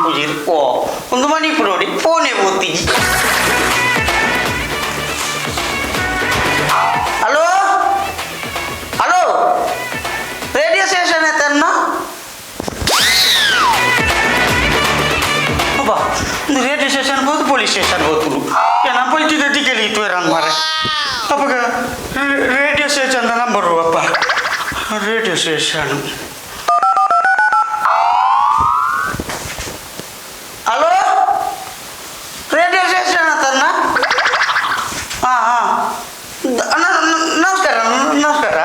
ಮನ್ಪುಜಿರ್ ಓ ಒಂದು ಮಣಿಪು ನೋಡಿ ಫೋನೇ ಬೋತಿ. ಹಲೋ ಹಲೋ, ರೇಡಿಯೋ ಸ್ಟೇಷನ್ ಎತ್ತನ್ನ? ಅಬ್ಬಾ, ಒಂದು ರೇಡಿಯೋ ಸ್ಟೇಷನ್ ಬೋದು, ಪೊಲೀಸ್ ಸ್ಟೇಷನ್ ಬೋದು. ಏನ ಪೊಲೀಸ್ ಟಿಕೆಟ್ ಇತ್ತು ಮಾರೆ. ಅಪ್ಪಗ ರೇಡಿಯೋ ಸ್ಟೇಷನ್ ನಂಬರು ಅಪ್ಪ, radio station. Hello, radio station ಅಂತನ್ನ? ಹಾಂ ಹಾಂ, ನಮಸ್ಕಾರ ನಮಸ್ಕಾರ.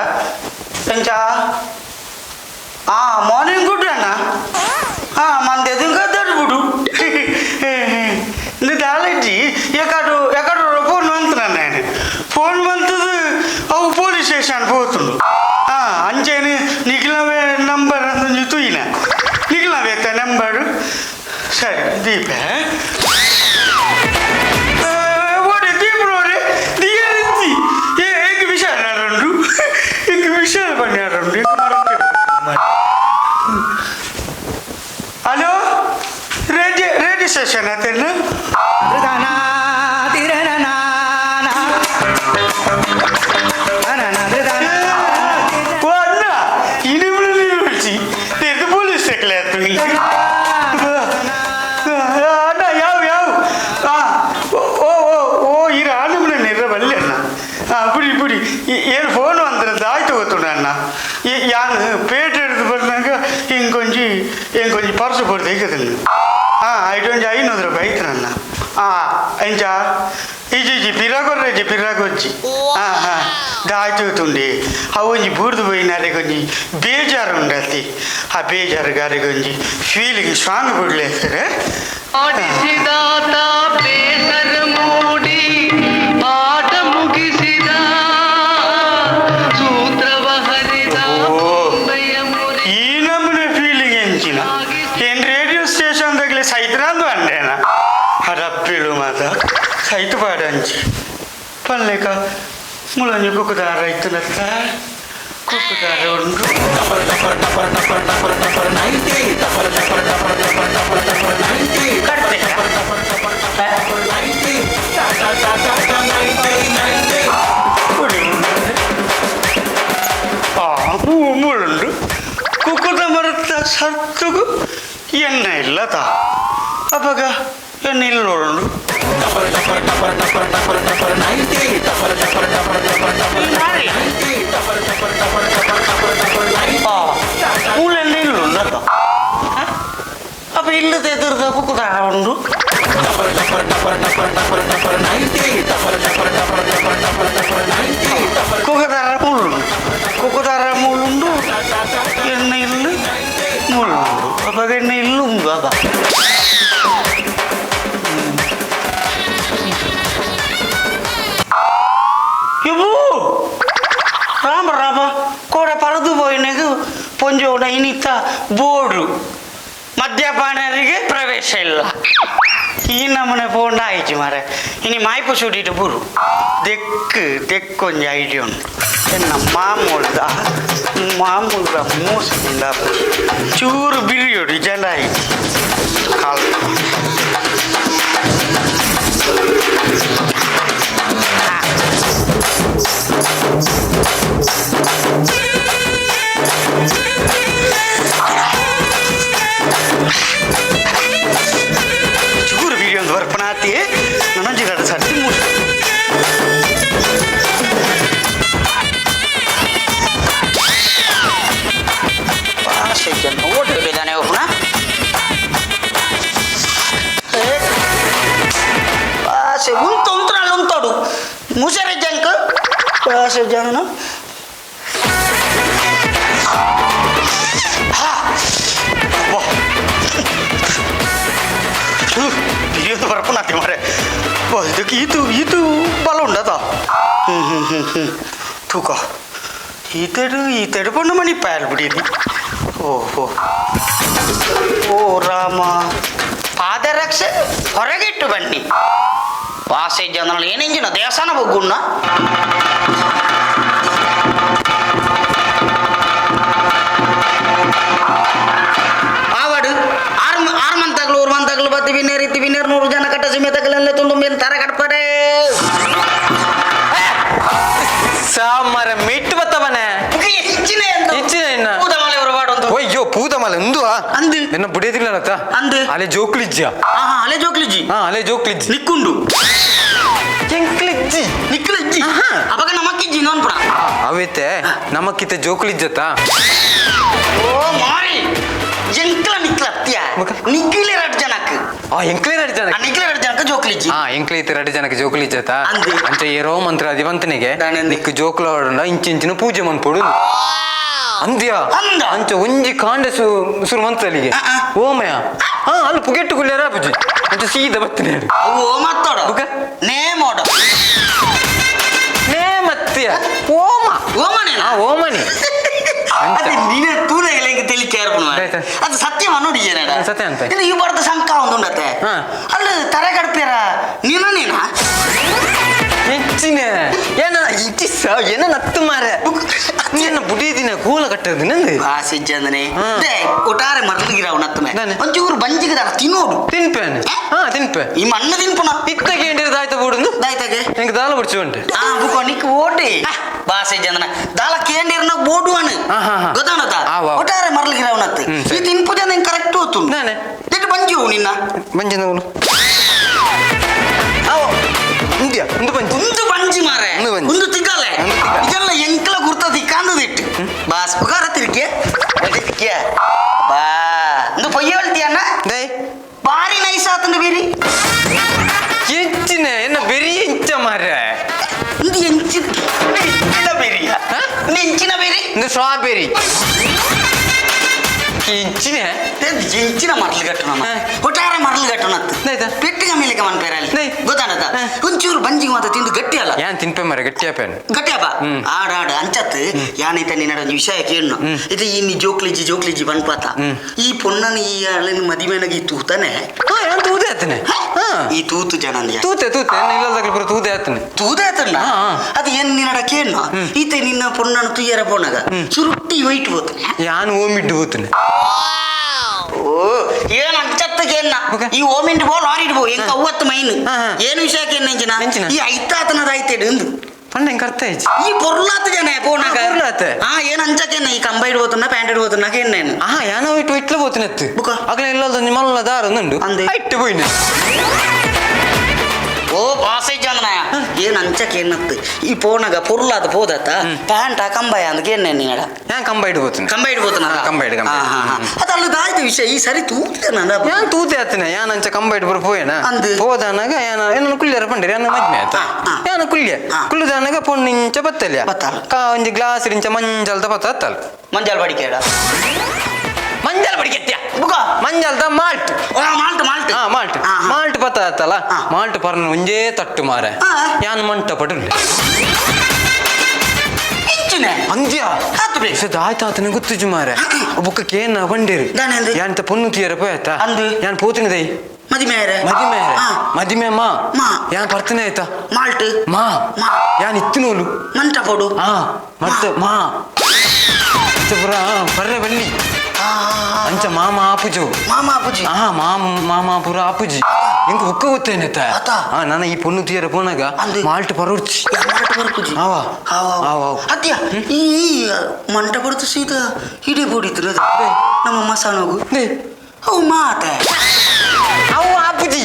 ಎಂಚ? ಹಾಂ, ಮಾರ್ನಿಂಗ್ ಗುಡ್ ಅಣ್ಣ. ಹಾಂ, ಮಂದೆ ದೊಡ್ಡ ಇದು ದಾಳಿಜ್ಜಿ. ಎಕಡು ಎಕಡು ಫೋನ್ ಬಂತು ನಾನು ಫೋನ್ ಬಂತದ್ದು ಅವು ಪೊಲೀಸ್ ಸ್ಟೇಷನ್ ಪೋತುಂಡು. ಹಾಂ, ಅಂಚೆನೆ ನಿಖಿಲವೇ ನಂಬರ್ ಅಂತ ತೂಯಿನ. ನಿಖಿಲವೇ ನಂಬರ್? ಸರಿ ದೀಪ ಓಡಿ ದೀಪ ನೋಡಿ ದಿಯರಿಜ್ಜಿ. ಏಕ ವಿಷಯ ರಂಡು, ಏಕ ವಿಷಯ ಬನ್ನಿ. ಹಲೋ, ರೇಡಿಯೋ ರೇಡಿಯೋ ಸ್ಟೇಷನ್ ಆತೇನು? ಓ ಅಣ್ಣ, ಇನಿಬ್ರು ವಿളിಸಿ ಇದು ಪೊಲೀಸ್ ಆಯ್ತು. ಅಣ್ಣ, ಯಾವ ಯಾವ? ಹಾಂ, ಓ ಓ ಓ, ಇರ ಆಲುಮನೆ ಇರ ಬಲ್ಲೆ ಅಣ್ಣ. ಹಾಂ, ಪುಡಿ ಪುಡಿ. ಏನು ಫೋನ್ ಅಂದ್ರೆ ಆಯ್ತು ಗೊತ್ತುಂಡು ಅಣ್ಣ. ಯಾನ್ ಪೇಟೆ ಹಿಡಿದು ಬಂದಾಗ ಹಿಂಗೊಂಜಿ ಹಿಂಗೊಂಜಿ ಪರ್ಸು ಕೊಡ್ದು ಈಗ. ಹಾಂ, ಐಟೊಂಜಿ 500 ರೂಪಾಯಿ ಐತೆ ನನ್ನ. ಹಾಂ, ಎಂಚ? ಇಜ್ಜಿ ಇಜ್ಜಿ, ಪಿರಾಗೊರ್ರೆಜ್ಜಿ ಪಿರಾಗೊಜ್ಜಿ. ಹಾಂ ಹಾಂ, ದಾಯ್ತು ತುಂಡಿ. ಅವು ಒಂಜಿ ಬೂರ್ದು ಪೋಯಿನಾರೆಗ್ ಒಂಜಿ ಬೇಜಾರು ಉಂಡತಿ. ಆ ಬೇಜಾರು ಗಾರೆಗೊಂಜಿ ಫೀಲಿಂಗ್ ಸ್ಟ್ರಾಂಗ್ ಬಿಡ್ಲೆ ಸರ್. ಆಡಿಸಿದಾತ ಬೇಸರ ಮೂಡಿ ಆಟ ಮುಗಿಸಿದ, ಸೂತ್ರವ ಹರಿದ ಓ. ಬೊಂಬೆಯ ಮುರಿ. ಈ ನಮೂನೆ ಫೀಲಿಂಗ್ ಎಂಚಿನ? ಏನ್ ರೇಡಿಯೋ ಸ್ಟೇಷನ್ ತಗಲಿ ಸೈತ್ರಾಂದು ಅಂಡೇನ? ಹರಪ್ಪಿಳು ಮಾತ ಸೈತು ಪಾಡಂಚಿ ಪಲ್ಲೇಕ. ಮುಳಂಜಿ ಕುಕ್ಕುದಾರ ಇತ್ತನತ್ತ, ಕುಕ್ಕುದಾರ ಉಂಡು. ಕಟ್ತೆ. ಆ ಮುಳುಂಡು ಕುಕ್ಕುದ ಮರತ್ತ ಸತ್ತುಗು ಎಣ್ಣೆ ಇಲ್ಲ ತಾ. ಅಪ್ಪಗ ಎಣ್ಣೆ ಇಲ್ಲ ನೋಡುಂಡು. ಮೂಳೆಣ್ಣೆ ಇಲ್ಲ ಉಂಡತ್ತ. ಅಪ್ಪ, ಇಲ್ಲದ ಎದುರ್ದ ಕುಕ್ಕುದಾರ ಉಂಡು. ಕುಕ್ಕುದಾರ ಮುಳ್ಳುಂಡು, ಕುಕ್ಕುದಾರ ಮುಳ್ಳುಂಡು. ಎಣ್ಣೆ ಇಲ್ಲ ಮುಳ್ಳುಂಡು. ಅಪ್ಪಾಗ ಎಣ್ಣೆ ಇಲ್ಲ ಉಂಡು. ಅಪ್ಪ ಇವು ರಾಮ ರಾಮ, ಕೋಡ ಪರದು ಪೋಯಿನಗು ಪೊಂಜೋಡ ಇನಿತ ಬೋರ್ಡು, ಮದ್ಯಪಾನರಿಗೆ ಪ್ರವೇಶ ಇಲ್ಲ. ಈ ನಮೂನೆ ಪೋಂಡ ಆಯ್ತು ಮಾರೆ. ಇನಿ ಮಾಯ್ಪು ಸುಡಿಟ್ಟು ಬುರು ದೆಕ್ಕು ದೆಕ್ಕೊಂಜಿ ಐಡಿಯಾ ಉಂಟು. ಎನ್ನ ಮಾಮೂಲ್ದ ಮಾಮೂಲ್ದ ಮೂಸದಿಂದ ಚೂರು ಬಿರಿಯೋಡು ಜನ ಆಯ್ತು ಕಾಲ್. ಚೂರು ಬಿರಿ ಒಂದು ಬರ್ಪಣಾತಿ ನನಂಜಿ ಎರಡು ಸರ್ತಿ ಮೂಸ ಜನ ಓಟ್ ಹಿಡಿದಾನೆ ಒಬ್ಬನ. ಉಂತು ಉಂತು ಉಂತೋಡು ಮುಸರೆ ಜಂಕ್ ಪಾಸೆ ಜನ. ಬಿರಿಯೊಂದು ಬರ್ಪಣಾತಿ ಮಾರೆ. ಓ, ಇದಕ್ಕೆ ಇದು ಇದು ಬಲ ಉಂಡದ. ಹ್ಞೂ ಹ್ಞೂ ಹ್ಞೂ ಹ್ಞೂ ತೂಕ ಈತೆಡು ಈತೆಡು ಪಂಡ ಮಣಿ ಪ್ಯಾಲ್ ಬಿಡಿರಿ. ಓ ಓ ಓ ರಾಮ, ಪಾದರಕ್ಷೆ ಹೊರಗಿಟ್ಟು ಬನ್ನಿ. ವಾಸೆ ಜನರಲ್ಲಿ ಏನೆಂಜಿನ ದೇವಸ್ಥಾನ ಹೋಗುಣ್ಣ. ಆವಡು ಆರು ಆರು ಮಂತಾಗ್ಲು. ಬತ್ತಿ ಬಿನ್ನೇರ್ ಇತ್ತಿ ಬಿನ್ನೇರ್ 100 ಜನ ಕಟ್ಟ ಸಿಮೆತಕಲೆಲ್ಲ ತುಂದುಂಬಿನ ತರ ಕಟ್ಪಡೆ ಸಾಮರ ಮೆಟ್ಟು ಬತ್ತವನೆ ಇಚ್ಚಿನ ಇನ್ನ. ಪೂದಮಾಲೆ ಹೊರಬಾಡೊಂದು ಅಯ್ಯೋ ಪೂದಮಲೆ ಉಂದು ಅಂದು. ಎನ್ನ ಬುಡಿಯದಿಲ್ಲ ಅಂದು. ಅಲೆ ಜೋಕ್ಲಿಜ್ಜ ಆಹಾ ಅಲೆ ಜೋಕ್ಲಿಜ್ಜಿ ಹಾ ಅಲೆ ಜೋಕ್ಲಿಜ್ಜಿ ನಿಕ್ಕುಂಡು ಎಂಕ್ಲಿಜ್ಜಿ ನಿಕ್ಕಲಿಜ್ಜಿ ಆಹಾ. ಅವಾಗ ನಮಕ್ಕಿಜ್ಜಿ ನೋನ್ಪುಡ ಅವೇತೆ ನಮಕ್ಕಿತ ಜೋಕ್ಲಿಜ್ಜತ ಓ ಮಾರಿ ಎಂಕ್ಲ ನಿಕ್ಲ ಅತ್ಯ ಮಕ? ನಿಕ್ಕಿಲೆ ರಡ್ ಜನಕ್ ಆ ಎಂಕ್ಲೇ ರಡ್ ಆ ಜನಕ್ಕೆ ನಿಕ್ಲೆ ರಡ್ ಜನಕ್ ಜೋಕ್ಲಿಜ್ಜಿ ಆ ಎಂಕ್ಲೆ ಇತ್ತೆ ರಡ್ ಜನಕ್ಕೆ ಜೋಕ್ಲಿಜ್ಜತ ಅಂದು. ಅಂಚ ಏರೋ ಮಂತ್ರ ಅದಿವಂತನಿಗೆ ದಾನೆಂದು? ನಿಕ್ಕು ಜೋಕ್ಲ ಹೊಡಂಡ ಇಂಚಿಂಚಿನ ಪೂಜೆ ಮನ್ಪೊಡು ಅಂದ್ಯಾ ಅಂದ? ಅಂಚ ಒಂಜಿ ಕಾಂಡ ಸುರು ಮಂತ್ರಲಿಗೆ ಆ, ಆ. ಓಮಯ ಹಾ ಅಲ್ಲಿ ಪುಗೆಟ್ಟು ಕುಲ್ಯಾರ ಪೂಜೆ ಅಂಚ ಸೀದಾ ಬತ್ತಿನ ಅವು ಓ ಮಾತಾಡೋ ಬುಕ? ನೇಮೋಡ ನೇ ಮತ್ಯ ಓಮ ಓಮನೇನಾ ಆ ಓಮನಿ ಅಂಚ. ಅದು ನೀನೆ ತೂನೆಗೆ ಎಂಕ್ ತೆಲಿಕೆ ಏರ್ಪುನು ಮಾರ್ರೆ. ಆಯ್ತು. ಅದು ಸತ್ಯ ನೋಡಿ ಏನಡ ಹಾ, ಸತ್ಯ ಅಂತ. ಇದು ಈ ಬರದ ಶಂಕ ಒಂದು ಉಂಡತೆ ಹಾ. ಅಲ್ಲಿ ತರೆ ಕಡ್ಪೇರ ನೀನ ನೀನ ಹೆಚ್ಚಿನ ಏನ ಇಚ್ಚಿಸ ಏನ ನತ್ತು ಮಾರೆ ನೀನ ಬುಡಿದಿನ ಕೋಲ ಕಟ್ಟದು ನಂದು ಬಾಸಿಜ್ಜಂದನೆ ಹಾ. They ಒಟ್ಟಾರೆ ಮರ್ಲಿಗಿರಾವ್ ನತ್ತಮೆ ದಾನೆ? ಒಂಚೂರು ಬಂಜಿಗೆ ದಾರ ತಿನ್ನೋಡು ತಿನ್ಪೇನೆ ಹಾ ತಿನ್ಪೆ ಈ ಮಣ್ಣು ತಿನ್ಪುನ ಇತ್ತ ಕೇಂದ್ರ ಆಯ್ತ ಬೋಡುಂದು ದಾಯ್ತಾಗೆ ಎಂಕ್ ದಾಲ ಬುಡ್ಚು ಉಂಟು ಆ ಬುಕ ನಿಕ್ ಓಡಿ ಬಾಸಿಜ್ಜಂದನ ದಾಲ ಕೇಂದಿರ್ನ ಬೋಡುವನು ಹಾ, ಹಾ, ಹಾ. ಗೊತ್ತಾಣತ ಆ, ವಾ. ಒಟ್ಟಾರೆ ಮರ್ಲಿಗಿರಾವ್ ನತ್ತು ಹ್ಮ್, ಈ ಸರಿ. ತಿನ್ಪುಜ ನಿಂಗೆ ಕರೆಕ್ಟ್ ಹೋತು ದಾನೆ? ದಿಟ್ಟು ಬಂಜಿ ಹೋವು ನಿನ್ನ ಮಂಜಿನ ಇಂದ್ಯಾ ಇಂದು ಪಂಜಿ ಒಂದು ಬಂಜಿ ಮಾರೆ ಒಂದು ಬಂಜಿ. ಒಂದು ತಿಕ್ಕಲೆ ಒಂದು ತಿಕ್ಕಲೆ. ಇದೆಲ್ಲ ಎಂಕಲ ಗುರ್ತ ತಿಕ್ಕಾಂದದಿಟ್ಟು ಬಾಸ್ ಉಗಾರ ತಿರ್ಕೆ ತಿರ್ಕೆ ಬಾ ಒಂದು ಪೊಯ್ಯ ಹೇಳ್ತೀಯಣ್ಣ ದೈ ಬಾರಿ ನೈಸ್ ಆತಂದು ಬೇರಿ ಎಂಚಿನ ಎನ್ನ ಬೆರಿ ಎಂಚ ಮಾರೆ ಒಂದು ಎಂಚಿನ ಎಂಚಿನ ಬೇರಿಯ ಹಾ? ಒಂದು ಎಂಚಿನ ಬೇರಿ ಇಂದು ಸ್ಟ್ರಾಬೆರಿ ಎಂಚಿನ ಎಂಚಿನ ಮರಳು ಕಟ್ಟಣ ಹಾ. ಒಟ್ಟಾರೆ ಮರಳು ಕಟ್ಟಣ ಆಯ್ತಾ? ಪೆಟ್ಟಿಗೆ ಮೇಲೆ ಮನ್ ಪೇರಲ್ಲಿ ದೈ. ಗೊತ್ತಾಣತ ಹಾ. ಒಂಚೂರು ಬಂಜಿಗೆ ಮಾತ್ರ ತಿಂದು ಗಟ್ಟಿ ಅಲ್ಲ ಯಾನ್ ತಿನ್ಪೆ ಮಾರೆ ಗಟ್ಟಿಯ ಪೇನ್ ಗಟ್ಟಿಯಪ್ಪ ಹ್ಮ್. ಆಡ ಆಡ ಅಂಚತ್ ಯಾನೈತ ನಿನ್ನಡ ಒಂಜಿ ವಿಷಯ ಕೇಳು ಇದು ಈ ನೀ ಜೋಕ್ಲಿಜ್ಜಿ ಜೋಕ್ಲಿಜ್ಜಿ ಬನ್ಪಾತ ಹ್ಮ್. ಈ ಪೊನ್ನನ ಈ ಅಳಿನ ಮದಿಮೆನಗೆ ಈ ತೂತಾನೆ ಹಾ ಯಾನ್ ತೂದೆ ಆತನೆ ಹಾ ಈ ತೂತು ಜನಂದ್ಯ ತೂತೆ ತೂತೆ ಎನ್ನ ಇಲ್ಲದಾಗಲಿ ಪೂರ ತೂದೆ ಆತನೆ ತೂದೆ ಆತಣ್ಣ ಹಾ, ಹಾ. ಅದು ಏನ್ ನಿನ್ನಡ ಕೇಳು ಈತ ನಿನ್ನ ಪೊನ್ನನ ತುಯ್ಯರ ಪೋನಾಗ ಸುರುಟ್ಟಿ ವೈಟ್ ಹೋತಾನೆ ಯಾನ್ ಓಮಿಡ್ಡು ಹೋತನೆ ಓ ಏನ್ ಅಂಚತ್ತ ಕೇಳ್ನ ಓಕೆ. ಈ ಓಮಿಂಟ್ ಬೋ ಲಾರಿ ಬೋ ಎಂಕ ಅವ್ವತ್ತು ಮೈನ್ ಹಾ, ಹಾ. ಏನು ವಿಷಯ ಕೇಳ್ನ ಇಂಚಿನ ಎಂಚಿನ? ಈ ಐತಾತನದ ಐತೆಡು ಅಂದು ಪಂಡ ಎಂಕ್ ಅರ್ಥ ಆಯ್ತು ಈ ಪೊರ್ಲಾತ ಜನ ಪೋನಾಗ ಹಾ, ಪೊರ್ಲಾತೆ. ಹಾ ಏನ್ ಅಂಚಕೇನ ಈ ಕಂಬ ಇಡ್ಬೋತನ್ನ ಪ್ಯಾಂಟ್ ಇಡ್ಬೋತನ್ನ ಕೇಳ್ನೇನು ಆ ಯಾನ ಇಟ್ಟು ಇಟ್ಲ ಹೋತನೆ ಅತ್ತು ಬುಕ. ಅಗಲ ಇಲ್ಲದ ಮಲ್ಲ ದಾರ ಒಂದುಂಡು ಅಂದೆ. ಇಟ್ಟು ಪೋಯಿನ ಓ ಬಾಸೈ ಜನ ಏನ್ ಅಂಚಕ್ಕೆ ಏನತ್ತು ಈ ಪೋನಾಗ ಪೊರ್ಲಾದ ಪೋದತ್ತ ಪ್ಯಾಂಟ್ ಆ ಕಂಬ ಅಂದ ಕೇಳ್ನೆ ನೀಡ ಯಾನ್ ಕಂಬ ಇಟ್ಟು ಹೋತನೆ ಕಂಬ ಇಡ್ಬೋತನ ಹಾ, ಕಂಬ ಇಡು, ಕಂಬ ಇಡು. ಅದು ಅಲ್ಲಿ ದಾಯ್ತ ವಿಷಯ ಈ ಸರಿ ತೂತನ ಯಾನ್ ತೂತೆ ಆತನೆ ಯಾನ್ ಅಂಚ ಕಂಬ ಇಟ್ಟು ಪೂರ ಪೋಯನ ಅಂದು. ಪೋದಾನಾಗ ಯಾನ ಏನನ್ನು ಕುಳ್ಳಿಯರ ಪಂಡಿರಿ ಯಾನ ಮದ್ಮೆ ಆತ ಹಾ, ಹಾ. ಯಾನ ಕುಳ್ಳಿಯ ಹಾ. ಕುಳ್ಳುದಾನಾಗ ಪೊಣ್ಣು ಇಂಚ ಬತ್ತಲಿಯ ಬತ್ತಾಳ. ಕಾ ಒಂಜಿ ಗ್ಲಾಸ್ ಇಂಚ ಮಂಜಲ್ದ ಪತ್ತ ಅತ್ತಲ್ ಮಂಜಾಲ್ ಬಡಿಕೇಡ ಮಂಜಲ್ ಬಡಿಕೆತ್ಯ ಬುಕ ಮಂಜಲ್ದ ಮಾಲ್ಟ್ ಆ, ಮಾಲ್ಟ್ ಮಾಲ್ಟ್ ಹಾ ಮಾಲ್ಟ್ ಹಾ, ಹಾ. ಮಾಲ್ಟ್ ಪತ್ತ ಆತಲ್ಲ ಹಾ. ಮಾಲ್ಟ್ ಪರ್ನ ಒಂಜೇ ತಟ್ಟು ಮಾರೆ ಹಾ. ಯಾನ್ ಮಂಟ ಪಡುಲ್ಲೆ ಇಂಚಿನ ಅಂದ್ಯ ಆತು ಬೇ. ಆಯ್ತು ಆತನ ಗೊತ್ತುಜು ಮಾರೆ ಬೊಕ್ಕ ಕೇನ ಬಂಡೇರಿ ದಾನೆಂದು? ಯಾನ್ ಪೊಣ್ಣು ತೀರ ಪೋಯತ್ತ ಅಂದು. ಯಾನ್ ಪೋತಿನ ದೈ ಮದಿಮೆ ಆಯ್ರೆ? ಮದಿಮೆ ಹಾ. ಮದಿಮೆ ಮಾ ಮಾ. ಯಾನ್ ಪರ್ತನೆ ಆಯ್ತಾ ಮಾಲ್ಟ್ ಮಾ ಮಾ. ಯಾನ್ ಇತ್ತಿನೋಲು ಮಂಟ ಪೋಡು ಆ ಮರ್ತ ಮಾ ಅಂಚ ಪುರ ಪರ್ರೆ ಬಲ್ಲಿ ಆ, ಅಂಚ ಮಾಮ ಆಪುಜು ಮಾಮ ಅಪ್ಪುಜಿ ಆ ಮಾಮ ಮಾಮ ಪುರ ಆಪುಜಿ ಎಂಕ್ ಬುಕ್ಕ ಗೊತ್ತೇನೆ ಆತ. ಆ ನಾನು ಈ ಪೊಣ್ಣು ತೀರ ಪೋನಾಗ ಅಂದು. ಮಾಲ್ಟ್ ಪರೋಡ್ಚಿ ಮಾಲ್ಟ್ ಬರ್ಪುಜಿ ಆವ. ಆವ ಆವ, ಆವ. ಅತ್ಯ ಈ ಮಂಟ ಬಡ್ತು ಸೀದಾ ಹಿಡಿ ಬೋಡಿದ್ರು ಅದು they. ನಮ್ಮ ಮಸಾನೋಗು they. ಅವು ಮಾತೆ ಅವು ಆಪುಜಿ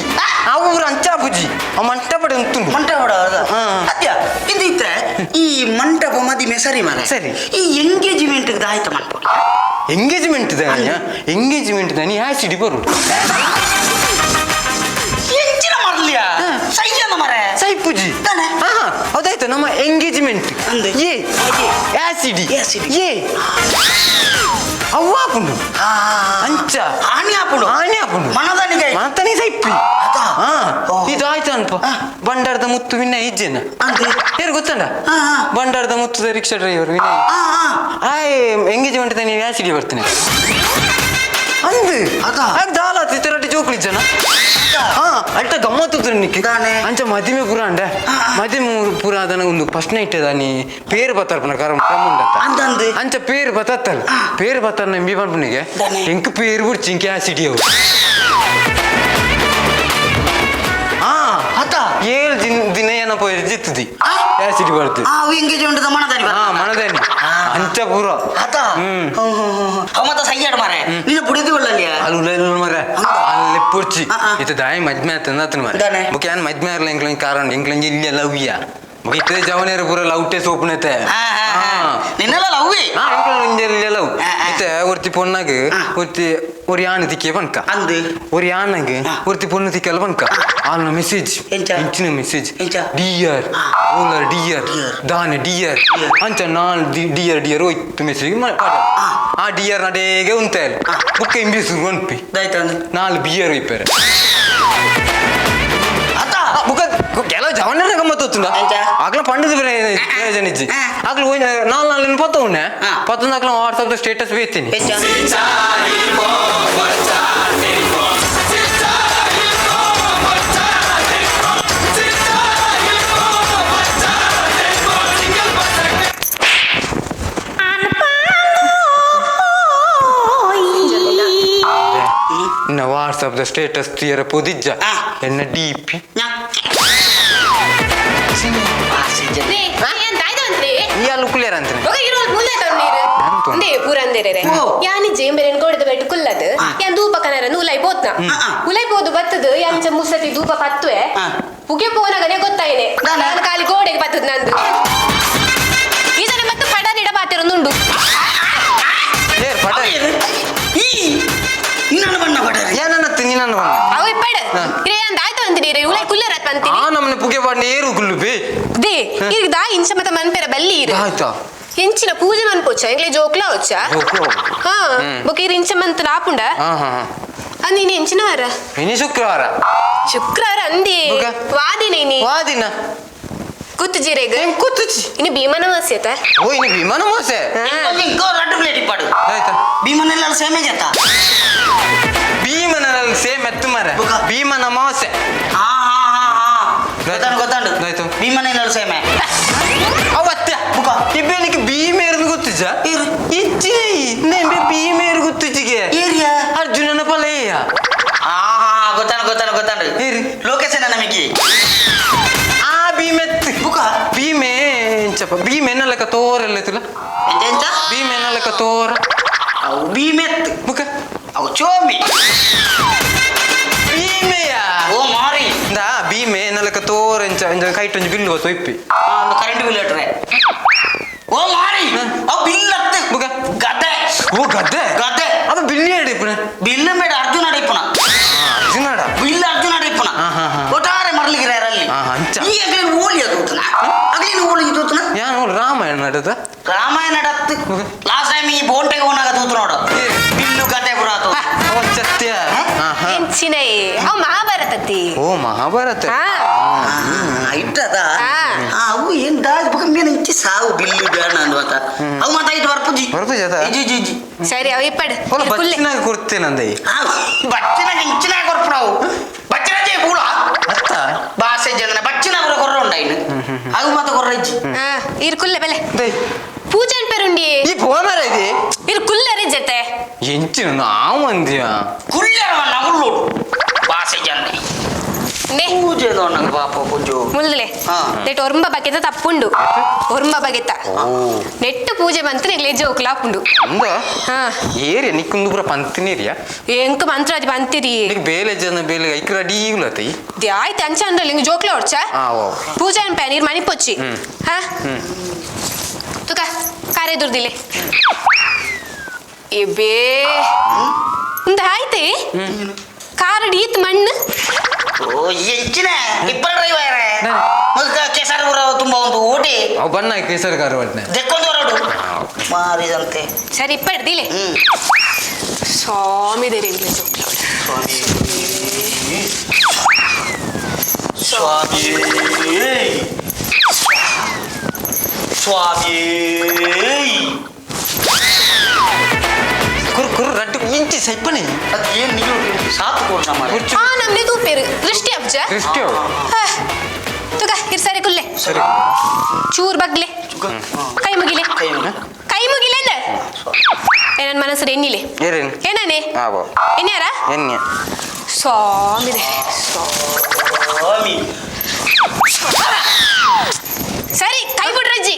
ಅವು ಊರು ಅಂಚ ಆಪುಜಿ ಅವು ಮಂಟಪಡೆ ಉಂಟು ಮಂಟ ಬಡ ಹಾ. ಅತ್ಯ ಇಂದ ಇತ್ತೆ ಈ ಮಂಟಪ ಮದಿಮೆ ಸರಿ ಮಾರೆ ಸರಿ. ಈ ಎಂಗೇಜ್ಮೆಂಟ್ ದಾಯ್ತ ಮನ್ಪೊಡಿ ಎಂಗೇಜ್ಮೆಂಟ್ ದಾನಿಯ ಎಂಗೇಜ್ಮೆಂಟ್ ದಾನಿ ಆಸಿಡಿ ಬರು ಎಂಚಿನ ಮರ್ಲಿಯ ಸೈಯನ ಮರೆ ಸೈಪುಜಿ ತಾನೆ? ಹಾ ಹೌದಾಯ್ತು ನಮ್ಮ ಎಂಗೇಜ್ಮೆಂಟ್ ಅಂದೆ. ಎ ಆಸಿಡಿ ಆಸಿಡಿ. ಎ ಅವ್ವ ಆಪುಂಡು ಅಂಚ ಹಾನಿ ಆಪುಂಡು ಹಾನಿ ಆಪುಂಡು ಮನದನಿಗೆ ಮಾತನೇ ಸೈಪಿ ಅತಾ. ಹಾ ಓ. ಇದು ಆಯ್ತು ಅನ್ಪ ಹಾ. ಬಂಡಾರದ ಮುತ್ತು ವಿನಯ್ ಇಜ್ಜೆನ ಅಂದೆ ಯಾರು ಗೊತ್ತಂಡ ಹಾ, ಹಾ. ಬಂಡಾರದ ಮುತ್ತುದ ರಿಕ್ಷಾ ಡ್ರೈವರ್ ವಿನಯ್ ಆ ಆ ಆಯ್ ಎಂಗೇಜ್ಮೆಂಟ್ ನೀವು ಆಸಿಡಿ ಬರ್ತೇನೆ ಅಂದು ಅದಾ? ಅದು ದಾಲ ತಿರಟಿ ಜೋಕ್ಲಿಜ್ಜನ ಹಾ ಅಲ್ಟ ಗಮ್ಮತ್ತು ನಿಕ್ಕಿ ದಾನೆ. ಅಂಚ ಮದಿಮೆ ಪುರ ಅಂಡ ಆ, ಆ. ಮದಿಮೆ ಪುರ ಅದನ ಒಂದು ಫಸ್ಟ್ ನೈಟ್ ದಾನಿ ಪೇರು ಬತ್ತಾರ್ಪುನ ಕರಂ ಕ್ರಮ ಉಂಡತ್ತ ಅಂದಂದು. ಅಂಚ ಪೇರು ಬತ್ತತ್ತಲ್ಲ ಆ. ಪೇರು ಬತ್ತಾರ ನಂಬಿ ಪನ್ಪುನಿಗೆ ದಾನೆ. ಎಂಕ್ ಪೇರು ಬುಡ್ಚಿ ಇಂಕೆ ಆಸಿಡಿ ಅವು ಸೈತದಿ ಆಸಿಡ್ ಬರ್ತದೆ. ಆ ಎಂಗೇಜ್ಮೆಂಟ್ ಮನದಾನಿ. ಹಾ ಮನದಾನಿ ಅಂಚ ಪೂರ. ಆತ ಅವ ಮತ್ತ ಸೈಯಾಡ್ ಮಾರೆ ನಿನ್ನ ಬುಡಿದಿ ಒಳ್ಳಲ್ಲಿಯ ಅಲ್ಲಿ ಉಲ್ಲ ಮರ ಅಲ್ಲಿ ಪೊರ್ಚಿ ಇತ್ತ ದಾಯಿ ಮದ್ಮೆ ಆತನ ಮಾರೆ ಬುಕ್ ಯಾನ್ ಮದ್ಮೆ ಇರಲ್ಲ ಎಂಕ್ಲ ಕಾರಣ ಎಂಕ್ಲ ಇಲ್ಲಿ ಲವ್ಯ ಬುಕ್ ಇತ್ತೆ ಜವನೇರ ಪೂರ ಲವ್ಟೆ ಸೋಪುನತೆ. ನಿನ್ನೆಲ್ಲ ಲವ್ವಿ ಎಂಕ್ಲ ಲವ್ ಇತ್ತೆ ಒರ್ತಿ ಪೊನ್ನಾಗ ಒರ್ತಿ ஒரு யானை திக்கே பண்க ಅಂದು ஒரு யானைக்கு ஒருத்தி பொண்ணு திக்கல பண்க ஆளுன மெசேஜ் ಇಂಚಿನ message dear Euler dear ದಾನೆ ಡಿಯರ್ ಅಂಚ ನಾಲ್ ಡಿಯರ್ ಡಿಯರ್ ಹೋಯ್ತು ಮೆಸೇಜ್ ಆ ಡಿಯರ್ நடೇಗೆ ಉಂತೇಲ್ ಬುಕ್ಕ ಇಂಬಿಸು ಒನ್ಪಿ ನಾಲ್ ಬಿಯರ್ ಇಪ್ಪೇರೆ ಬುಕ್ಕ ಕೆಲವು ಜವನರ ಗಮ್ಮತ್ತು ಗೊತ್ತುಂಡ ಆಗ್ಲ ಪಂಡದ ಪ್ರಯೋಜನ ಇಜ್ಜಿ ಆಗ್ಲ ಹೋಯ್ ನಾಲ್ ನಾಲ್ ಪತ್ತವನೆ ಪತ್ತೊಂದು ಆಗ್ಲ ವಾಟ್ಸಪ್ ಸ್ಟೇಟಸ್ ಬೇಯ್ತೀನಿ. ಇನ್ನ ವಾಟ್ಸಪ್ ಸ್ಟೇಟಸ್ ತೀರ ಪೊದಿಜ್ಜ ಎನ್ನ ಡಿ ಪಿ ಮುಸತಿ ಧೂಪ ಪತ್ತುವೆ ಪುಗೆ ಪೋನಗನೆ ಗೊತ್ತಾಯಿನೆ ನಾನು ಖಾಲಿ ಗೋಡೆಗೆ ಬತ್ತದ ನಂದು ಇದನ್ನ ಮತ್ತೆ ಪಡ ನಿಡ ಬಾತಿರೊಂದುಂಡು. ಎಂಚಿನ ಪೂಜೆ ಮನ್ಪೊಚ್ಚ ಎಂಗ್ಲೆ ಜೋಕ್ಲಾ ಒಚ್ಚ ಹಾ ಬೊಕ ಇರ್ ಇಂಚ ಮಂತ್ ನಾಪುಂಡ ಅಂದ್ ಇನಿ ಎಂಚಿನ ವಾರ ಇನಿ ಶುಕ್ರವಾರ ಶುಕ್ರವಾರ ಅಂದಿ ವಾದಿನ ಇನಿ ವಾದಿನ ಕುತ್ತುಜಿರೆಗ್ ಕುತ್ತುಜಿ ಇನಿ ಭೀಮನ ಮಾಸೆ ಆತ. ಓ ಇನಿ ಭೀಮನ ಮಾಸೆ ಇಂಕೋ ರಡ್ಡು ಪ್ಲೇಟ್ ಇಪ್ಪಾಡು ಆಯ್ತಾ ಭೀಮನೆಲ್ಲ ಸೇಮೆ ಜತ ಭೀಮನ ಸೇಮ್ ಎತ್ತು ಮಾರ ಭೀಮನ ಮಾಸೆ. ಹಾ ಹಾ ಹಾ ಹಾ ಗೊತ್ತಾಂಡು ಗೊತ್ತಾಂಡು ಭೀಮನೆಲ್ಲ ಸೇಮೆ ಅವತ್ತ ಇಬ್ಬನಿಗೆ ಭೀಮೇರ್ದು ಗೊತ್ತಿಜ ಇಜ್ಜಿ ನೆಂಬೆ ಭೀಮೇರು ಗೊತ್ತಿಜಿಗೆ ಏರಿಯಾ ಅರ್ಜುನನ ಪಲೆಯ. ಹಾ ಹಾ ಗೊತ್ತಾಂಡು ಗೊತ್ತಾಂಡು ಗೊತ್ತಾಂಡು ಲೋಕೇಶನ ನಮಗೆ ಆ ಭೀಮೆತ್ ಬುಕ ಭೀಮೆ ಎಂಚಪ್ಪ ಭೀಮೆ ಲೆಕ್ಕ ತೋರೆಲ್ಲ ತುಲ ಎಂತ ಭೀಮೆ ಲೆಕ್ಕ ತೋರ ಅವು ಭೀಮೆತ್ ಬುಕ ಅವು ಚೋಮಿ ಭೀಮೆಯ ಓ ಮಾರಿ ದಾ ಭೀಮೆ ನಲಕ ತೋರ ಎಂಚ ಎಂಚ ಕೈಟ್ ಒಂಜಿ ಬಿಲ್ಲು ಬತ್ತು ಇಪ್ಪಿ ಒಂದು ಕರೆಂಟ್ ಬಿಲ್ ಇಟ್ರೆ ಓ ಮಾರಿ ಅವು ಬಿಲ್ ಅತ್ತು ಬುಕ ಗದ್ದೆ ಓ ಗದ್ದೆ ಗದ್ದೆ ಅವ ಬಿಲ್ಲಿ ಅಡಿಪುನ ಬಿಲ್ಲು ಮೇಡ ಅರ್ಜುನ ಅಡಿಪುನ ಅರ್ಜುನಡ ಬಿಲ್ ಅರ್ಜುನ ಅಡಿಪುನ ಒಟ್ಟಾರೆ ಮರಲಿಗಿರ ಅಲ್ಲಿ ಅಂಚ ಈ ಅಗ್ಲಿನ ಓಲಿ ತೂತನ ಅಗ್ಲಿನ ಓಲಿ ತೂತನ ಯಾನು ರಾಮಾಯಣ ನಡದ ರಾಮಾಯಣ ನಡತ್ತು ಲಾಸ್ಟ್ ಟೈಮ್ ಈ ಬೋಂಟೆಗೆ ಹೋನಾಗ ತೂತು ನೋಡು ಬಿಲ್ಲು ಗದ್ದೆ ಪುರ ಆತು ಸತ್ಯ ಎಂಚಿನ ಅವು ಮಹಾಭಾರತತಿ. ಓ ಮಹಾಭಾರತ ಇಟ್ಟದ ಅವು ಏನ್ ದಾಜ್ ಬಕ ಮೇನ್ ಇಂಚಿ ಸಾವು ಬಿಲ್ಲು ಬೇಡ ಅಂದ್ವತ ಅವು ಮಾತ ಇಟ್ಟು ಬರ್ಪುಜಿ ಬರ್ಪುಜಿ ಅದ G G G ಸರಿ ಅವು ಇಪ್ಪಡು ಓಲ ಬಚ್ಚಿನಾಗ ಕೊಡ್ತೇನಂದೈ ಬಚ್ಚಿನಾಗ ಇಂಚಿನಾಗ ಕೊರ್ಪುನವು ಬಚ್ಚಿನಾಜೆ ಪೂಲ ಅತ್ತ ಬಾಸೆ ಜನ ಬಚ್ಚಿನಾಗ ಕೊರ್ರ ಉಂಡೈನು ಅವು ಮಾತ ಕೊರ್ರ ಇಜ್ಜಿ ಇರ್ ಕುಲ್ಲೆ ಬೆಲೆ ಪೂಜೆ ಪೆರುಂಡಿ ಈ ಫೋನ್ ಇದೆ ಇರ್ ಕುಲ್ಲರಿ ಜತೆ ಎಂಚಿನ ನಾವು ಅಂದ್ಯ ಕುಲ್ಲರವನ್ನ ಉಳ್ಳೋಡು ಬಾಸೆ ಜನ ಪೂಜೆ ನಂಗೆ ಪಾಪ ಪೂಜೆ ಮುಲ್ಲೆ ನೆಟ್ ಒರ್ಂಬ ಬಗೆತ ತಪ್ಪುಂಡು ಒರ್ಂಬ ಬಗೆತ ನೆಟ್ಟು ಪೂಜೆ ಬಂತು ನಿಗ್ಲೆ ಜೋಕ್ಲ ಆಪುಂಡು ಏರಿಯ ನಿಕ್ಕೊಂದು ಪೂರ ಪಂತಿನೇರಿಯ ಎಂಕ್ ಮಂತ್ರ ಅದು ಪಂತಿರಿ ನಿಕ್ ಬೇಲೆ ಜನ ಬೇಲೆ ಐಕ್ ರೆಡಿ ಈಗ್ಲತ್ತೈ ಆಯ್ತು ಅಂಚ ಅಂದ್ರಲ್ಲಿ ಹಿಂಗೆ ಜೋಕ್ಲ ಹೊಡ್ಚ ಪೂಜೆ ಅನ್ಪ ನೀರು ಮಣಿ ಪೊಚ್ಚಿ ಹಾ ತುಕ ಕಾರೆ ದುರ್ದಿಲೆ ಎಬೇ ಉಂದ ಆಯ್ತೆ ಕಾರಡಿ ಈತ್ ಮಣ್ಣು ಓ ಎಂಚಿನ ಇಪ್ಪಲ್ ಡ್ರೈವರ್ ಕೇಸರ್ ಪೂರ ತುಂಬ ಒಂದು ಓಟಿ ಅವು ಬಣ್ಣ ಕೇಸರ್ ಕಾರು ಒಟ್ನೆ ದೆಕ್ಕೊಂಡು ಹೊರಡು ಮಾರಿದಂತೆ ಸರಿ ಇಪ್ಪಡ್ದಿಲೆ ಸ್ವಾಮಿ ದೇರಿ ಸ್ವಾಮಿ ಸ್ವಾಮಿ ಕುರು ಕುರು ರಡ್ಡು ಇಂಚಿ ಸೈಪಣೆ ಅದು ಏನು ನೀವು ಸಾಕು ಕೊಡ್ನ ಮಾರೆ ಆ ನಮ್ನೆ ತೂಪೇರು ದೃಷ್ಟಿ ಅಬ್ಜ ದೃಷ್ಟಿ ತುಕ ಇರ್ ಸರಿ ಕುಲ್ಲೆ ಸರಿ ಚೂರ್ ಬಗ್ಲೆ ಕೈ ಮುಗಿಲೆ ಕೈ ಮುಗಿಲೆ ಅಂದ ನನ್ನ ಮನಸ್ಸು ಎನ್ನಿಲೆ ಏನಾನೆ ಎನ್ಯಾರ ಎನ್ನೆ ಸ್ವಾಮಿ ಸ್ವಾಮಿ ಸರಿ ಕೈ ಬಿಡ್ರಜ್ಜಿ.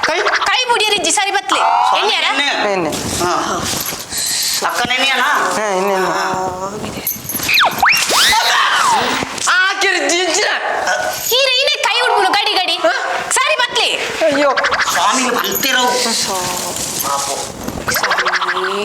ಕೈ ಕೈ ಬುಡಿಯರಿಜ್ಜಿ ಸರಿ ಬತ್ಲೆ ಎನ್ಯಾರ? ಎನ್ನೆ. ಅಕ್ಕ ನೆನೆಯನಾ? ಹಾ, ಎನ್ನೆ, ಎನ್ನೆ. ಆಕಿರ ಜಿಂಚಿನ. ಹೀರೆ ಇನ್ನೇ ಕೈ ಉಡ್ಬುನು ಗಡಿ ಗಡಿ ಸರಿ ಬತ್ಲೆ. ಅಯ್ಯೋ ಸ್ವಾಮಿ ಬಂತಿರೋ ಪಾಪು ಸ್ವಾಮಿ.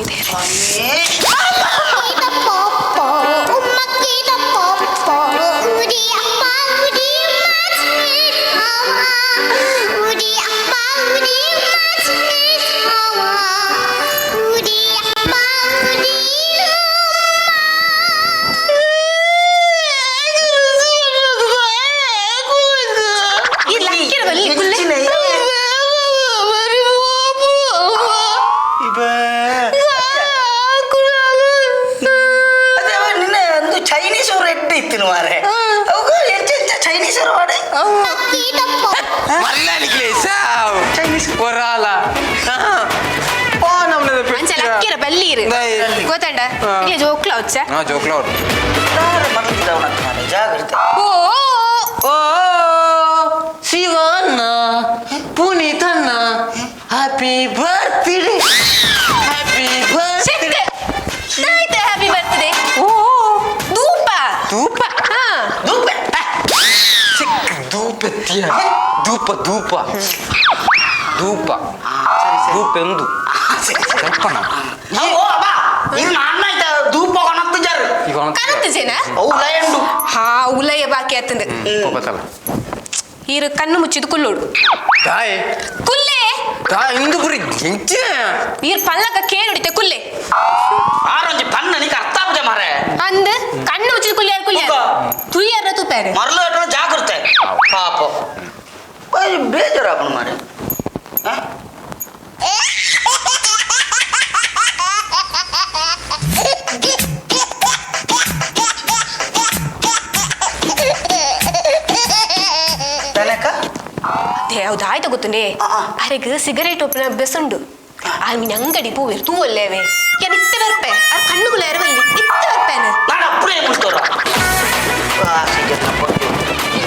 ಈ ಲಕ್ಕಿರ ಬಲ್ಲಿ ಕುಲ್ಲೆ. ಅದೇ ನಿನ್ನೆ ಒಂದು ಚೈನೀಸ್ ಅವರು ಎಡ್ಡೆ ಇತ್ತಿನ ಮಾರೆ ಅವು ಎಂಚ ಎಂಚ ಚೈನೀಸ್ ಅವರು ವಾಡೆ. ಮಲ್ಲನಿಗೆ ಸಾವ್ ಒರಾಲ ಓ ನಮ್ಮದ. ಅಂಚ ಲಕ್ಕಿರ ಬಲ್ಲಿ ಇರು. ಗೊತ್ತಂಡ? ಹಾ. ಇಲ್ಲ ಜೋಕ್ಲ వచ్చ. ಹಾ ಜೋಕ್ಲ ಅವ್ರು. ಮರಳಿದವನಂತ ಮಾರೆ ಜಾಗ್ರತೆ. ಓ ಓ Shivanna Puneethanna happy birthday happy birthday. ಆಯ್ತು ಹ್ಯಾಪಿ ಬರ್ತ್ಡೇ. ಓ ಧೂಪ. ಧೂಪ. ಹಾ. ಧೂಪೆ. ಚಿಕ್ಕ ಧೂಪೆತ್ತಿಯ ಧೂಪ ಧೂಪ ಧೂಪ ಧೂಪೆಂದು ಕಲ್ಪನ. ಓ ಅಬ್ಬಾ ಇದು ನಾన్న ಆಯ್ತಾ ಧೂಪ ಕೊನತ್ತು ಜರ್. ಈಗ ಕನತ್ತು ಜನ. ಅವು ಲಯಂಡು. ಹಾ ಉಲಯ ಬಾಕಿ ಆತಂದು. ಪತಲ. ಈರು ಕಣ್ಣು ಮುಚ್ಚಿದ್ದು ಕುಲ್ಲೋಡು. ತಾಯಿ. ಕುಲ್ಲೆ. ತಾಯಿ ಇಂದು ಪುರಿ ಎಂಚಿನ. ಈರ್ ಪಲ್ಲಕ ಕೇಳುಡಿತೆ ಕುಲ್ಲೆ. ಆರೊಂಜಿ ಪನ್ನ ನಿಕ್ ಅರ್ಥ ಆಪುಜ ಮಾರೆ. ಅಂದ್ ಕಣ್ಣು ಮುಚ್ಚಿದ್ದು ಕುಲ್ಲೆ ಕುಲ್ಲೆ ತುಯ್ಯರ ತುಪ್ಪಾರೆ. ಮರಳು ಅಟ್ರ ಜಾಗ್ರತೆ ಪಾಪ ಬೇಜಾರಾಪಣ ಮಾರೆ. ಹೌದು ಆಯ್ತು ಗೊತ್ತುಂಡೆ. ಅರೆಗ್ ಸಿಗರೇಟ್ ಒಪ್ಪನ ಅಭ್ಯಾಸ ಉಂಡು. ಆಮೀನ್ ಅಂಗಡಿ ಪೂವೇರು ತೂವಲ್ಲೇವೆ ಯಾನ್ ಇತ್ತೆ ಬರ್ಪೆ ಅರ್ ಕಣ್ಣುಗುಲ ಎರವಲ್ಲಿ ಇತ್ತೆ ಬರ್ಪೇನೆ. ನಾನು ಅಪ್ಪುರೇ ಮುಳ್ತೋರ ಆಸೆ ಜನ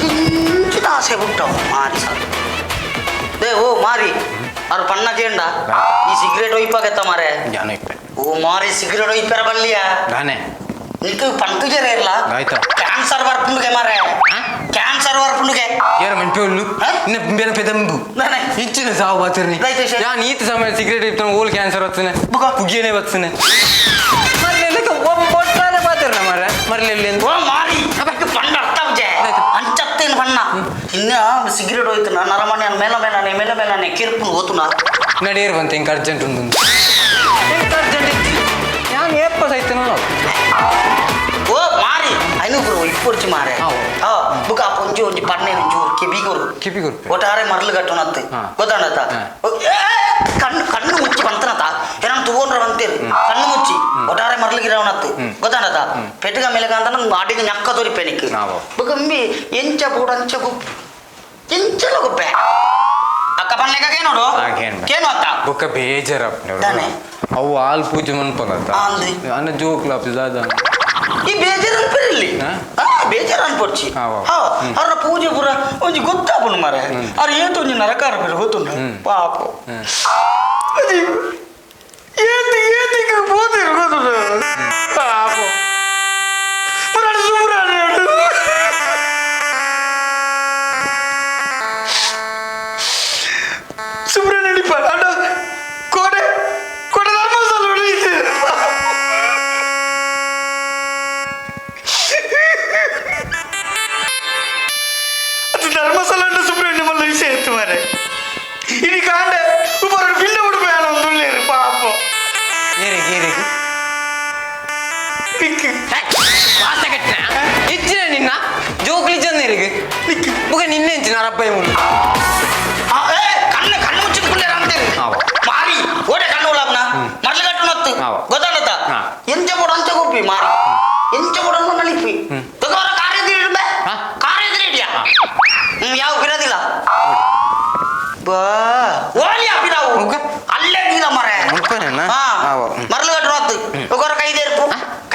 ಇಂಚಿನ ಆಸೆ ಬಿಟ್ಟವು ಮಾರಿ ಸರ್. They ಓ ಮಾರಿ ಅವ್ರು ಪಣ್ಣ ಕೇಂಡ ಈ ಸಿಗರೇಟ್ ಒಯ್ಪಾಗತ್ತ ಮಾರೆ. ಜಾನ ಇಪ್ಪೆ. ಓ ಮಾರಿ ಸಿಗರೇಟ್ ಒಯ್ಪಾರ ಬಲ್ಲಿಯ. ನಾನೇ ನಿಕ್ ಪಂಕು ಜರ ಇರಲ್ಲ. ಆಯ್ತಾ. ಕ್ಯಾನ್ಸರ್ ಬರ್ಪುಂಡುಗೆ ಮಾರೆ. ಕ್ಯಾನ್ಸರ್ ಬರ್ಪುಂಡುಗೆ. ಏರ ಮೆಂಪೆ ಉಳ್ಳು ಇನ್ನ ಬೇರೆ ಪೆದಂಬು ಇಂಚಿನ ಸಾವು ಬಾತಿರ್ನಿ. ಯಾನ್ ಈತ ಸಮಯ ಸಿಗರೇಟ್ ಇಪ್ತಾನೆ ಓಲ್ ಕ್ಯಾನ್ಸರ್ ವತ್ತನೆ ಪುಗಿಯನೇ ವತ್ತನೆ ಮರಲೆಲ್ಲ ಒಟ್ಟಾರೆ ಬಾತಿರ್ನ ಮಾರೆ ಮರಲೆಲ್ಲ. ಓ ಮಾರಿ ಪಂಡ ಅರ್ಥ ಆಪುಜೆ ಅಂಚತ್ತೇನು ಪಣ್ಣ ಇನ್ನ ಸಿಗರೇಟ್ ಹೋಯ್ತು ನರಮನೆ ಮೇಲ ಮೇಲನೆ ಮೇಲ ಮೇಲನೆ ಕಿರ್ಪುನ್ ಓತುನ ನಡೀರ್ ಬಂತೆ ಇಂಕ ಅರ್ಜೆಂಟ್ ಉಂಟು ಇಂಕ ಅರ್ಜೆಂಟ್ ಇತ್ತು ಯಾನ್ ಏಪ್ಪ ಸೈತನೋ. ಓ ಮಾರಿ ಐನೂರು ಇಪ್ಪೊರ್ಚಿ ಮಾರೆ. ಬುಕ್ಕ ಪೊಂಜಿ ಒಂಜಿ ಪನ್ನೇರು ಒಂಚೂರು ಕಿಬಿಗೊರು ಕಿಬಿಗೊರು ಒಟ್ಟಾರೆ ಮರಳು ಕಟ್ಟುನತ್ತು ಗೊತ್ತಾಂಡತ್ತ. ಕಣ್ಣು ಕಣ್ಣು ಮುಚ್ಚಿ ಬಂತನತ ಏನೋ ತೂಗೊಂಡ್ರ ಬಂತೇರು ಕಣ್ಣು ಮುಚ್ಚಿ ಒಟ್ಟಾರೆ ಮರಳು ಗಿರವನತ್ತು ಗೊತ್ತಾಂಡತ್ತ. ಪೆట్టుಗ ಮೇಲಗ ಅಂತ ಅಡಿಗೆ ನಕ್ಕ ತೋರಿಪೆನಿಕ್ ಬುಕ್ಕ ಇಂಬಿ ಎಂಚ ಪೂಡ ಅಂಚ ಗುಪ್ಪು ಎಂಚಲ ಗುಪ್ಪೆ ಅಕ್ಕ ಪನ್ಲೆಕ್ಕ ಕೇನೋಡು ಕೇನು ಅತ್ತ ಬೊಕ್ಕ ಬೇಜಾರಪ್ಪ ಅವು ಹಾಲು ಪೂಜೆ ಮನ್ಪನತ್ತ ಅನ್ನ ಜೋಕ್ಲ ದಾದ ಈ ಬೇಜಾರು ಅನ್ಪಿರಲಿ ಬೇಜಾರು ಅನ್ಪೊಡ್ಚಿ ಅವ್ರ ಪೂಜೆ ಪೂರ ಒಂಜಿ ಗೊತ್ತಾಪುಂಡು ಮಾರೆ. ಅವ್ರು ಏತು ಒಂಜಿ ನರಕಾರ ಪೇರು ಗೊತ್ತುಂಡು ಪಾಪ ಏತಿಗೆ ಹೋದಿರು ಗೊತ್ತುಂಡು ಪಾಪ ಸುಬ್ರಹ್ಮಣ್ಯ ಅಣ್ಣ ಕೋಡೆ ಕೋಡೆ ಧರ್ಮಸ್ಥಳ ಅದು ಧರ್ಮಸ್ಥಳ ಸುಬ್ರಹ್ಮಣ್ಯ ಮಲ್ಲ ವಿಷಯ ಇತ್ತು ಮಾರೆ. ಇಡೀ ಕಾಂಡೆ ಉಪರ ಬಿಲ್ಲ ಉಡುಪೆ ಒಂದು ಪಾಪ. ಇಚ್ಚಿನ ನಿನ್ನ ಜೋಕ್ಲಿ ಚಂದ ಬುಗ ನಿನ್ನೆ ಇಂಚಿನ ಅರಬ್ಬೈ ಮುಳ್ಳು ಕಣ್ಣು ಕಣ್ಣು ಮುಚ್ಚಿದ ಕುಲ್ಲೆ ಅಂತೀರಿ ಮಾರಿ ಓಡೆ ಕಣ್ಣು ಉಳ್ಳಾಪನ ಮರಳು ಕಟ್ಟು ನತ್ತು ಗೊತ್ತಾಡತ್ತ ಎಂಚ ಬೋಡ ಅಂಚ ಗೊಪ್ಪಿ ಮಾರಿ ಎಂಚ ಬೋಡ ನಲಿಪಿ ತಗೋರ ಕಾರ್ ಎದುರು ಇಡ್ಬೆ ಕಾರ್ ಎದುರು ಇಡಿಯಾ ಯಾವ ಬಿರೋದಿಲ್ಲ ಬಾ ಓಲಿಯಾ ಬಿರಾವು ಅಲ್ಲೇ ನೀಲ ಮರೆ ಮರಳು ಕಟ್ಟು ನತ್ತು ತಗೋರ ಕೈದೇರ್ಪು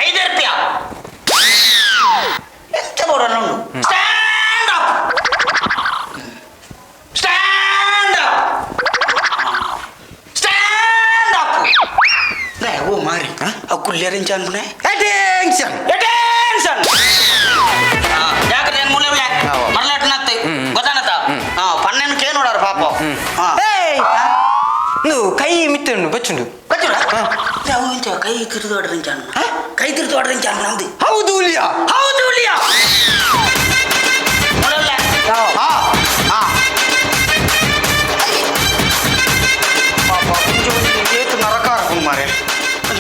ಕೈದೇರ್ಪಿಯಾ ಎಂಚ ಬೋಡ ನುಂಡು ಸ್ಟ್ಯಾಂಡ್ ಅಪ್. ಅನ್ಪುಣೆ ಅಟೆನ್ಷನ್ ಅಟೆನ್ಷನ್ ಜಾಗ್ರತೆ ಮೂಲೆ ಉಳ್ಳೆ ಮರಲಾಟನತ್ತೆ ಗೊತ್ತಾನತ್ತ ಹಾ ಪನ್ನೆನ್ ಕೇ ನೋಡಾರ ಪಾಪ ಹಾ ಏಯ್ నువ్వు ಕೈ ಮಿತ್ತುಂಡು ಬಚ್ಚುಂಡು ಬಚ್ಚುಡ ಅವು ಇಂಚ ಕೈ ತಿರುದು ಆಡ್ರಿಂಚ ಕೈ ತಿರುದು ಆಡ್ರಿಂಚ ಅಂದು ಹೌದು ಹುಲಿಯಾ ಹೌದು ಹುಲಿಯಾ ಹಾ ಹಾ ಪಾಪ ಏತು ನರಕ ಮಾರೆ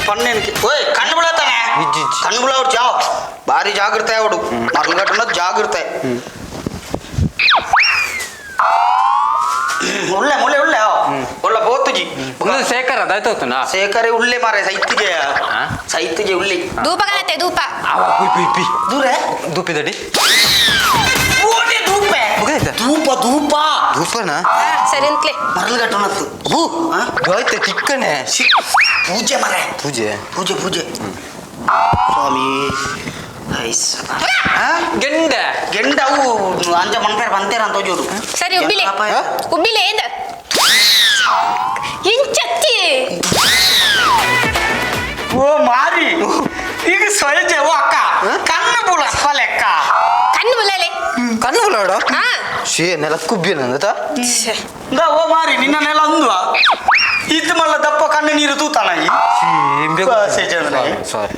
ಪನ್ನೆನ್కి ಓಯ್ ಕಣ್ಣು ಬೀಳತ್ತಾನೆ ಕಣ್ಣು ಬೀಳವ್ರು ಜಾವ್ ಭಾರಿ ಜಾಗ್ರತೆ ಅವಡು ಮರ್ಲಗಟ್ಟನ ಜಾಗ್ರತೆ ಉಳ್ಳೆ ಮುಳ್ಳೆ ಉಳ್ಳೆ ಒಳ್ಳೆ ಬೋತುಜಿ ಶೇಖರ ಅದಾಯ್ತು ಶೇಖರೆ ಉಳ್ಳೆ ಮಾರೆ ಸೈತಿಗೆ ಸೈತಿಗೆ ಉಳ್ಳಿ ಧೂಪ ಕಣತೆ ಧೂಪ ಅವ ಪಿ ಪಿ ಪಿ ದೂರ ಧೂಪಿದಡಿ ಓಡಿ ಧೂಪೆ ಧೂಪ ಧೂಪ ಧೂಪನಾ ಸರಿ ಅಂತಲೇ ಮರಳುಗಟ್ಟನತ್ತು ಹೂ ಆಯ್ತು ಚಿಕ್ಕನೆ ಪೂಜೆ ಮರೆ ಪೂಜೆ ಪೂಜೆ ಪೂಜೆ ಸ್ವಾಮಿ ಗೆಂಡ ಗೆಂಡ ಅವು ಅಂಜ ಮನ್ಪೇರ್ ಬಂತೇರ ಅಂತ ಜೋರು ಸರಿ ಉಬ್ಬಿಲೆ ಉಬ್ಬಿಲೆ ಏಂದ ಇಂಚತ್ತಿ ಓ ಮಾರಿ ಈಗ ಸ್ವಯಜೆ ಓ ಅಕ್ಕ ಕಣ್ಣು ಬುಳ ಲೆಕ್ಕ ಕಣ್ಣು ಬುಲ್ಲಲೆ ಕಣ್ಣು ಬುಲಾಡ ಶೇ ನೆಲ ಕುಬ್ಬಿ ನಂದತ ಇಂದ ಓ ಮಾರಿ ನಿನ್ನ ನೆಲ ಅಂದ್ವ ಇತ್ತು ಮಲ್ಲ ದಪ್ಪ ಕಣ್ಣು ನೀರು ತೂತಾನ ಸಾರಿ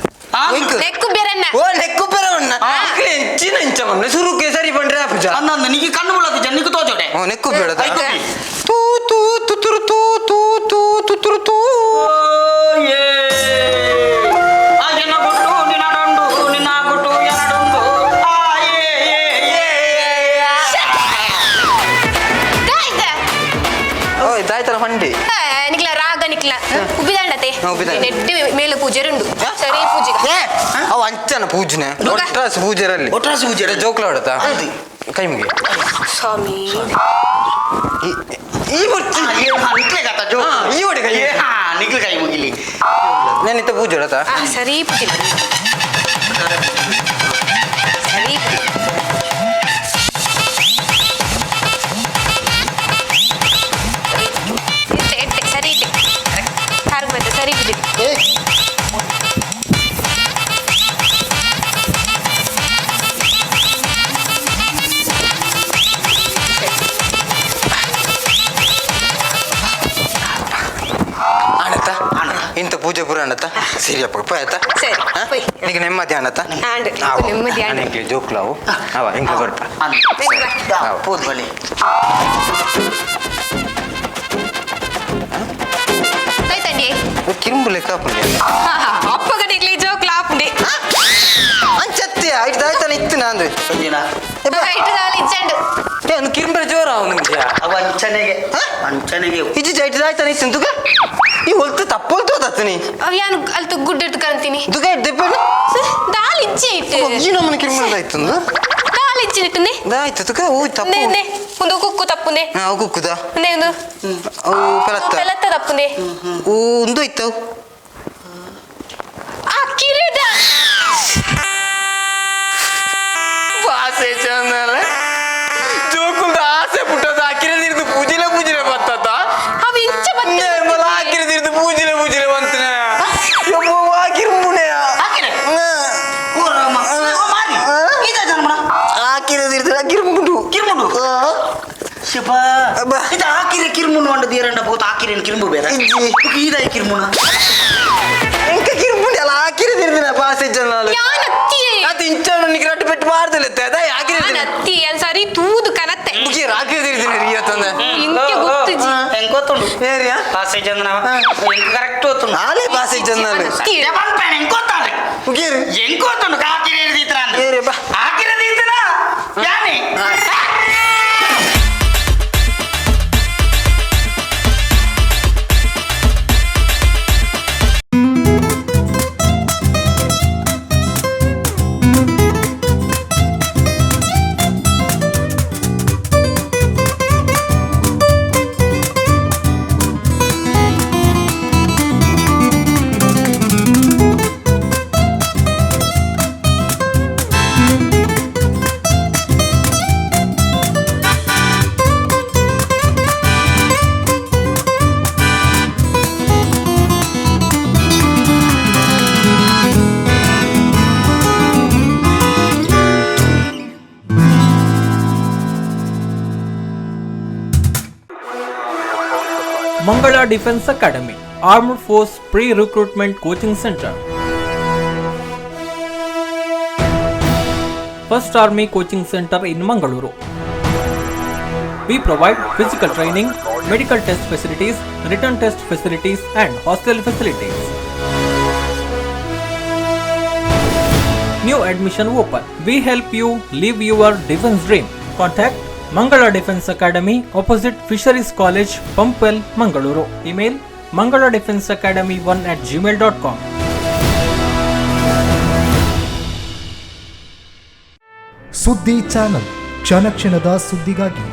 ನೆಕ್ಕು ಬೇರನ್ನ ಓ ನೆಕ್ಕು ಬೇರವನ್ನ ಎಂಚಿನ ಇಂಚ ಸುರುಕೆ ಸರಿ ಬಂದ್ರೆ ಪೂಜಾ ಅಂದ ನಿಗೆ ಕಣ್ಣು ಬುಳದ ಜನ್ನಿಗೆ ತೋಜೋಡೆ ಓ ನೆಕ್ಕು ಬೇಡ ತೂ ತೂ ತುತುರು ತೂ ತೂ ತೂ ತುತುರು ತೂ ದಾಯ್ತನ ಫಂಡಿ ನಿಕ್ಲ ರಾಗ ನಿಕ್ಲ ಉಬ್ಬಿದಾಂಡತೆ ನೆಟ್ಟಿ ಮೇಲೆ ಪೂಜೆರುಂಡು ಸರಿ ಪೂಜೆ ಅವು ಅಂಚನ ಪೂಜನೆ ಒಟ್ರಾಸ್ ಪೂಜೆರಲ್ಲಿ ಒಟ್ರಾಸ್ ಪೂಜೆ ಜೋಕ್ಲ ಹೊಡತಾ ಕೈ ಮುಗಿ ಸ್ವಾಮಿ ಈ ಬರ್ತಿ ಜೋ ಈ ಒಡೆ ಕೈ ನಿಕ್ಲ ಕೈ ಮುಗಿಲಿ ನಾನು ಪೂಜೆ ಹೊಡತಾ ಸರಿ ಪೂಜೆ ಸರಿ ಸರಿ ಮತ್ತೆ ಸರಿ ಪೂಜೆ ಆಣತ್ತ ಇಂಥ ಪೂಜೆ ಪೂರ ಅಣ್ಣತ್ತ ಸರಿಯಪ್ಪ ಪೋಯತ್ತ ಸರಿ ಪೋಯ್ ನಿಂಗೆ ನೆಮ್ಮದಿ ಅಣ್ಣತ್ತ ನೆಮ್ಮದಿ ಆಂಡ್ ಜೋಕ್ಲಾವು ಅವ ಹಿಂಗೆ ಬರ್ಪ ಪೋದ್ ಬಲಿ ಕಿರುಂಬು ಲೆಕ್ಕ ಹಾಪುಂಡೆ ಅಪ್ಪಗಡಿಗ್ಲಿ ಜೋಕ್ಲ ಹಾಪುಂಡೆ ಅಂಚತ್ತೆ ಆಯ್ತು ಆಯ್ತಾನೆ ಇತ್ತು ನಾನು ಸಂಜನಾ ಇಟ್ಟು ದಾಲ ಇಜ್ಜಂಡು ಏ ಒಂದು ಕಿರುಂಬರ ಜೋರ ಅವನು ಅವ ಅಂಚನೆಗೆ ಅಂಚನೆಗೆ ಇಜ್ಜಿ ಐಟ್ ಆಯ್ತಾನೆ ಇತ್ತು ತುಗ ಈ ಹೊಲ್ತು ತಪ್ಪೊಲ್ತು ತತ್ತನಿ ಅವ ಯಾನು ಅಲ್ತು ಗುಡ್ಡ ಇಟ್ಟು ತುಗ ಇಟ್ಟು ದಾಲ್ ಇಜ್ಜಿ ಇಟ್ಟು ಈ ನಮ್ಮನೆ ಕಿರುಂಬರ ಆಯ್ತು ದಾಲ್ ಇಜ್ಜಿ ಇಟ್ಟುಂದೆ ಆಯ್ತು ತುಗ ಓ ತಪ್ಪು ನೆ ಒಂದು ಕುಕ್ಕು ತಪ್ಪುಂದೆ ಹಾ ಕುಕ್ಕುದ ನೆ ಒಂದು ಓ ಪೆಲತ್ತ ಪೆಲತ್ತ ತಪ್ಪುಂದೆ ಓ ಒಂದು ಇತ್ತು ಆ ಕಿರಿದ ಬಾಸೆ ಚಂದಲ್ಲ ಜೋಕುಲ್ದ ಆಸೆ ಪುಟ್ಟದ ಹಾಕಿರದಿರ್ದು ಪೂಜಿಲೆ ಪೂಜಿಲೆ ಬತ್ತತ ಅವ ಇಂಚ ಬತ್ತ ಹಾಕಿರದಿರ್ದು ಪೂಜಿಲೆ ಪೂಜಿಲೆ ಬಂತನ ಹಾಕಿರ್ಮುನೆ ಹಾಕಿರದಿರ್ದು ಕಿರ್ಮುಂಡು ಕಿರ್ಮುಂಡು ಶಿಪ ಇದು ಹಾಕಿರೆ ಕಿರ್ಮುಂಡು ಅಂಡ ದೇರಂಡ ಬೋತ ಹಾಕಿರೇನು ಕಿರ್ಮು ಬೇರೆ ಈದಾಯ ಕಿರ್ಮುಣ ಎಂಕ ಕಿರ್ಮುಂಡು ಅಲ್ಲ ಹಾಕಿರದಿರ್ದಿನ ಬಾಸೆ ಜನ ಯಾನತ್ತಿ ಅದು ಇಂಚ ನಿಕ್ಕೆ ರಟ್ಟು ಪೆಟ್ಟು ಬಾರ್ದಲೆತ್ತೆ ಅದ ಹಾಕಿರದಿರ್ದಿನ ಯಾನತ್ತಿ ಅನ್ ಸರಿ ತೂದು ಕನತ್ತೆ ಮುಗಿ ಹಾಕಿರದಿರ್ದಿನ ರೀ ಅತ್ತಂದ ಇಂಕೆ ಗೊತ್ತುಜಿ ಎಂಕ್ ಗೊತ್ತುಂಡು ಏರಿಯಾ ಬಾಸೆ ಚಂದನ ಎಂಕ್ ಕರೆಕ್ಟ್ ಗೊತ್ತುಂಡು ನಾಳೆ ಬಾಸೆ ಚಂದನ ಎಂಕ್ ಗೊತ್ತಾಂಡ್ರಿ ಮುಗಿಯರು ಎಂಕ್ ಗೊತ್ತುಂಡು ಹಾಕಿರದಿತ್ರ ಏರಿ ಬಾ ಹಾಕಿರದಿತ್ರ ಯಾನೆ Mangala Defence Academy, Armed Force Pre-Recruitment Coaching Center. First Army Coaching Center in Mangaluru. We provide physical training, medical test facilities, written test facilities and hostel facilities. New admission open. We help you live your defense dream. Contact Mangala Defense Academy, opposite Fisheries College, Pumpwell, Mangaluru. Email mangaladefenseacademy1@gmail.com. ಸುದ್ದಿ channel, ಕ್ಷಣ ಕ್ಷಣದ ಸುದ್ದಿಗಾಗಿ.